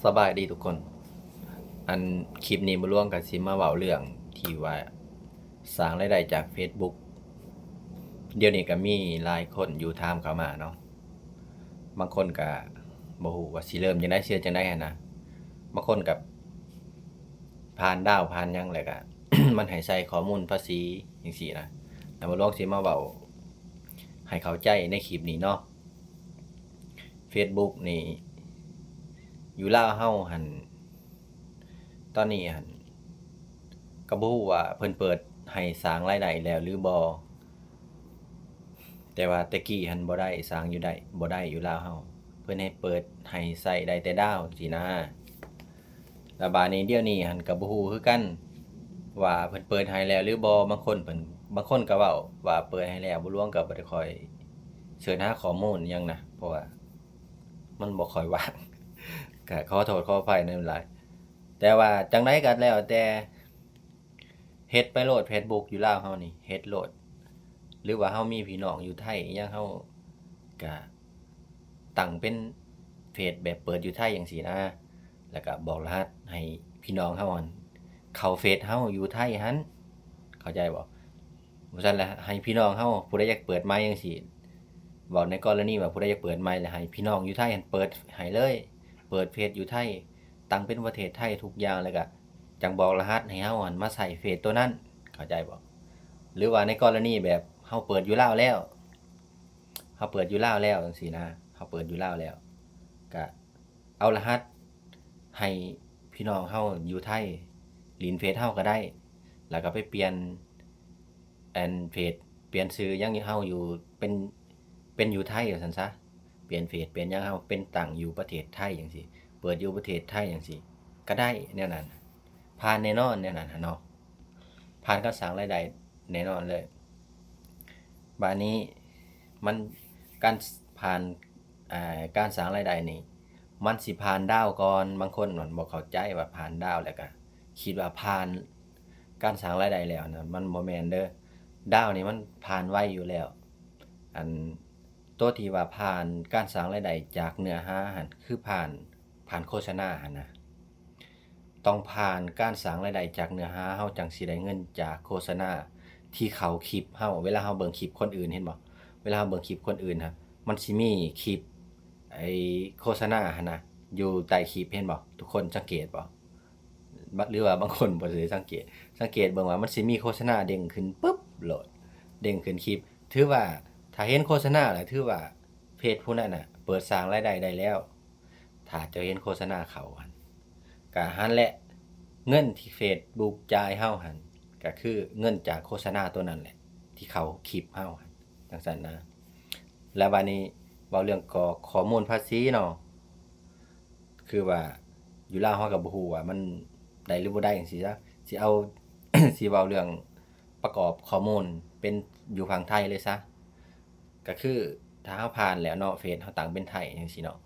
ສະບາຍດີທຸກຄົນ. ອັນ ຄລິບນີ້ບໍ່ຫຼວງກໍຊິມາເວົ້າເລື່ອງທີ່ວ່າສ້າງລາຍໄດ້ຈາກເຟສບຸກ. ດຽວນີ້ກໍມີຫຼາຍຄົນຢູ່ຖາມເຂົ້າມາເນາະ, ບາງຄົນກໍບໍ່ຮູ້ວ່າຊິເລີ່ມຈັ່ງໃດ ຊິເຮັດຈັ່ງໃດຫັ້ນນະ. ບາງຄົນກໍຜ່ານດາວ ຜ່ານຫຍັງ ແລ້ວກໍ ມັນໃຫ້ໃສ່ຂໍ້ມູນພາສີຈັ່ງຊີ້ນະ. ແລ້ວບໍ່ຫຼວງຊິມາເວົ້າໃຫ້ເຂົ້າໃຈໃນຄລິບນີ້ເນາະ. ເຟສບຸກນີ້ ຢູ່ລາວເຮົາຫັ້ນ ຕອນນີ້ຫັ້ນ ກໍບໍ່ຮູ້ວ່າເພິ່ນເປີດໃຫ້ສ້າງລາຍໄດ້ແລ້ວຫຼືບໍ່, ແຕ່ວ່າແຕ່ກີ້ຫັ້ນບໍ່ໄດ້ ສ້າງຢູ່ໄດ້ ບໍ່ໄດ້ຢູ່ລາວເຮົາ, ເພິ່ນໃຫ້ເປີດໃຫ້ໃຊ້ໄດ້ແຕ່ດາວຊີ້ນະ. ແລ້ວບາດນີ້ ດຽວນີ້ຫັ້ນກໍບໍ່ຮູ້ຄືກັນວ່າເພິ່ນເປີດໃຫ້ແລ້ວຫຼືບໍ່. ບາງຄົນເພິ່ນ ບາງຄົນກໍເວົ້າວ່າເປີດໃຫ້ແລ້ວ, ບໍ່ຫຼວງກໍບໍ່ໄດ້ຄ່ອຍເສີດຫາຂໍ້ມູນຫຍັງນະ ເພາະວ່າມັນບໍ່ຄ່ອຍວ່າງ ກໍຂໍໂທດຂໍອະໄພນຳຫຼາຍ. ແຕ່ວ່າຈັ່ງໃດກໍແລ້ວແຕ່ ເຮັດໄປໂລດ ເຟສບຸກຢູ່ລາວເຮົານີ້ ເຮັດໂລດ. ຫຼືວ່າເຮົາມີພີ່ນ້ອງຢູ່ໄທອີ່ຫຍັງ ເຮົາກະຕັ້ງເປັນເຟສແບບເປີດຢູ່ໄທຈັ່ງຊີ້ນະ, ແລ້ວກະບອກລະຫັດໃຫ້ພີ່ນ້ອງເຮົາຫັ້ນເຂົ້າເຟສເຮົາຢູ່ໄທຫັ້ນ, ເຂົ້າໃຈບໍ່? ບໍ່ຊັ້ນລະໃຫ້ພີ່ນ້ອງເຮົາ ຜູ້ໃດຢາກເປີດໃໝ່ຈັ່ງຊີ້, ເວົ້າໃນກໍລະນີວ່າຜູ້ໃດຢາກເປີດໃໝ່ ລະໃຫ້ພີ່ນ້ອງຢູ່ໄທຫັ້ນເປີດໃຫ້ເລີຍ, ເປີດເຟສຢູ່ໄທ, ຕັ້ງເປັນປະເທດໄທທຸກຢ່າງ, ແລ້ວກະ ຈັ່ງບອກລະຫັດໃຫ້ເຮົາຫັ້ນມາໃຊ້ເຟສໂຕນັ້ນ, ເຂົ້າໃຈບໍ່? ຫຼືວ່າໃນກໍລະນີແບບເຮົາເປີດຢູ່ລາວແລ້ວ ເຮົາເປີດຢູ່ລາວແລ້ວຈັ່ງຊີ້ນະ, ເຮົາເປີດຢູ່ລາວແລ້ວ ກະເອົາລະຫັດໃຫ້ພີ່ນ້ອງເຮົາຢູ່ໄທຫຼິ້ນເຟສເຮົາກໍໄດ້, ແລ້ວກໍໄປປ່ຽນ ອັນເຟສ ປ່ຽນຊື່ຫຍັງເຮົາຢູ່ ເປັນ ເປັນຢູ່ໄທວ່າຊັ້ນຊະ, ປ່ຽນເຟສປ່ຽນຫຍັງເຮົາເປັນຕັ້ງຢູ່ປະເທດໄທຈັ່ງຊີ້, ເປີດຢູ່ປະເທດໄທຈັ່ງຊີ້ກໍໄດ້ແນວນັ້ນ, ຜ່ານແນ່ນອນແນວນັ້ນຫັ້ນເນາະ, ຜ່ານການສ້າງລາຍໄດ້ແນ່ນອນເລີຍ. ບາດນີ້ມັນ ການ ຜ່ານ ອ່າ ການສ້າງລາຍໄດ້ນີ້ ມັນຊິຜ່ານດາວກ່ອນ. ບາງຄົນມັນບໍ່ເຂົ້າໃຈວ່າຜ່ານດາວ ແລ້ວກະຄິດວ່າຜ່ານການສ້າງລາຍໄດ້ແລ້ວນະ, ມັນບໍ່ແມ່ນເດີ້. ດາວນີ້ມັນຜ່ານໄວຢູ່ແລ້ວ. ອັນ ໂຕທີ່ວ່າຜ່ານການສ້າງລາຍໄດ້ຈາກເນື້ອຫາຫັ້ນ ຄືຜ່ານ ຜ່ານໂຄສະນາຫັ້ນນະ. ຕ້ອງຜ່ານການສ້າງລາຍໄດ້ຈາກເນື້ອຫາ ເຮົາຈັ່ງຊິໄດ້ເງິນຈາກໂຄສະນາທີ່ເຂົ້າຄລິບເຮົາ. ເວລາເຮົາເບິ່ງຄລິບຄົນອື່ນ ເຫັນບໍ່? ເວລາເຮົາເບິ່ງຄລິບຄົນອື່ນຫັ້ນ ມັນຊິມີຄລິບ ໄອ້ໂຄສະນາຫັ້ນນະ ຢູ່ໃຕ້ຄລິບ ເຫັນບໍ່? ທຸກຄົນສັງເກດບໍ່? ບ- ຫຼືວ່າບາງຄົນບໍ່ໄດ້ສັງເກດ, ສັງເກດເບິ່ງວ່າມັນຊິມີໂຄສະນາເດ້ງຂຶ້ນປຶບໂລດ, ເດ້ງຂຶ້ນຄລິບ. ຖືວ່າຖ້າເຫັນໂຄສະນາແລ້ວ ຖືວ່າເພຈຜູ້ນັ້ນນະເປີດສ້າງລາຍໄດ້ໄດ້ແລ້ວ. ຖ້າເຈົ້າເຫັນໂຄສະນາເຂົ້າຫັ້ນ ກະຫັ້ນແຫຼະ, ເງິນທີ່ເຟສບຸກຈ່າຍເຮົາຫັ້ນ ກະຄືເງິນຈາກໂຄສະນາໂຕນັ້ນແຫຼະ ທີ່ເຂົ້າຄລິບເຮົາຫັ້ນ, ຈັ່ງຊັ້ນນະ. ແລ້ວບາດນີ້ເວົ້າເລື່ອງກອກຂໍ້ມູນພາສີເນາະ, ຄືວ່າຢູ່ລາວເຮົາກໍບໍ່ຮູ້ວ່າມັນໄດ້ຫຼືບໍ່ໄດ້ຈັ່ງຊີ້ຊະ. ຊິເອົາ ຊິເວົ້າເລື່ອງປະກອບຂໍ້ມູນເປັນຢູ່ຝັ່ງໄທເລີຍຊະ. ກໍຄືຖ້າເຮົາຜ່ານແລ້ວເນາະ, ເຟສເຮົາຕັ້ງເປັນໄທຈັ່ງຊີ້ເນາະ,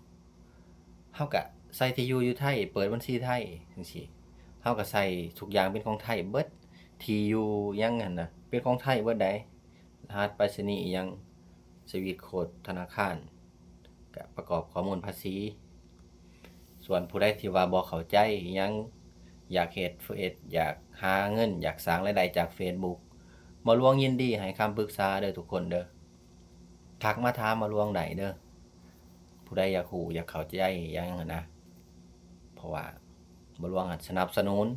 ເຮົາກະໃສ່ທີ່ຢູ່ຢູ່ໄທ, ເປີດບັນຊີໄທຈັ່ງຊີ້, ເຮົາກະໃສ່ທຸກຢ່າງເປັນຂອງໄທເບິດ, ທີ່ຢູ່ຫຍັງຫັ້ນນະ ເປັນຂອງໄທເບິດໃດ໋, ລະຫັດໄປສະນີອີ່ຫຍັງ, ສະວິດໂຄດທະນາຄານ, ກະປະກອບຂໍ້ມູນພາສີ. ສ່ວນຜູ້ໃດທີ່ວ່າບໍ່ເຂົ້າໃຈອີ່ຫຍັງ, ຢາກເຮັດເຟສ, ຢາກຫາເງິນ, ຢາກສ້າງລາຍໄດ້ຈາກເຟສບຸກ, ໝໍຫຼວງຍິນດີໃຫ້ຄຳປຶກສາເດີ້ທຸກຄົນເດີ້. ທັກມາຖາມໝໍຫຼວງໄດ້ເດີ້, ຜູ້ໃດຢາກຮູ້ ຢາກເຂົ້າໃຈຫຍັງຫັ້ນນະ, ເພາະວ່າໝໍຫຼວງສະໜັບສະໜູນ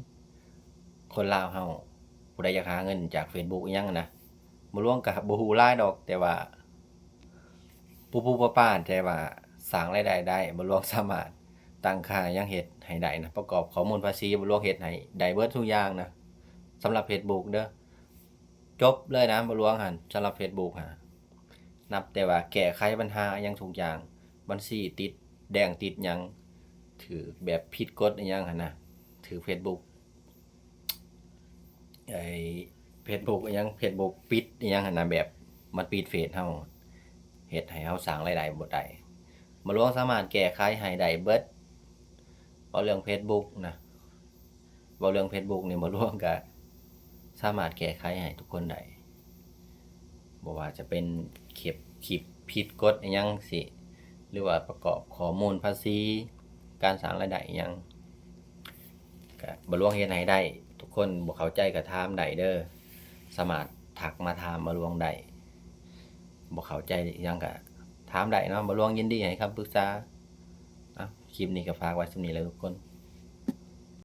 ຄົນລາວເຮົາ, ຜູ້ໃດຢາກຫາເງິນຈາກເຟສບຸກອີ່ຫຍັງຫັ້ນນະ. ໝໍຫຼວງກະບໍ່ຮູ້ຫຼາຍດອກ, ແຕ່ວ່າປູ່ໆປາໆ ແຕ່ວ່າສ້າງລາຍໄດ້ໄດ້, ໝໍຫຼວງສາມາດຕັ້ງຄ່າຫຍັງເຮັດໃຫ້ໄດ້ນະ, ປະກອບຂໍ້ມູນພາສີ ໝໍຫຼວງເຮັດໃຫ້ໄດ້ເບິດທຸກຢ່າງນະ, ສຳລັບເຟສບຸກເດີ້. ຈົບເລີຍນະ ໝໍຫຼວງຫັ້ນ, ສຳລັບເຟສບຸກຫັ້ນ ນັບແຕ່ວ່າແກ້ໄຂບັນຫາຫຍັງທຸກຢ່າງ, ບັນຊີຕິດແດງຕິດຫຍັງ, ຖືກແບບຜິດກົດອີ່ຫຍັງຫັ້ນນະ, ຖືກເຟສບຸກ ໄອ້ເຟສບຸກອີ່ຫຍັງ, ເຟສບຸກປິດອີ່ຫຍັງຫັ້ນນະ, ແບບມັນປິດເຟສເຮົາ, ເຮັດໃຫ້ເຮົາສ້າງລາຍໄດ້ບໍ່ໄດ້, ໝໍຫຼວງສາມາດແກ້ໄຂໃຫ້ໄດ້ເບິດ. ເວົ້າເລື່ອງເຟສບຸກນະ, ເວົ້າເລື່ອງເຟສບຸກນີ້ ໝໍຫຼວງກະສາມາດແກ້ໄຂໃຫ້ທຸກຄົນໄດ້, ບໍ່ວ່າຈະເປັນຄລິບ ຄລິບຜິດກົດອີ່ຫຍັງຊີ້ ຫຼືວ່າປະກອບຂໍ້ມູນພາສີ, ການສ້າງລາຍໄດ້ອີ່ຫຍັງ ກະບ່າວຫຼວງເຮັດໃຫ້ໄດ້. ທຸກຄົນບໍ່ເຂົ້າໃຈກະຖາມໄດ້ເດີ ສາມາດທັກມາຖາມບ່າວຫຼວງໄດ້. ບໍ່ເຂົ້າໃຈອີ່ຫຍັງກະຖາມໄດ້ເນາະ ບ່າວຫຼວງຍິນດີໃຫ້ຄຳປຶກສາ. ເອົາ ຄລິບນີ້ກະຝາກໄວ້ສ່ຳນີ້ແຫຼະທຸກຄົນ.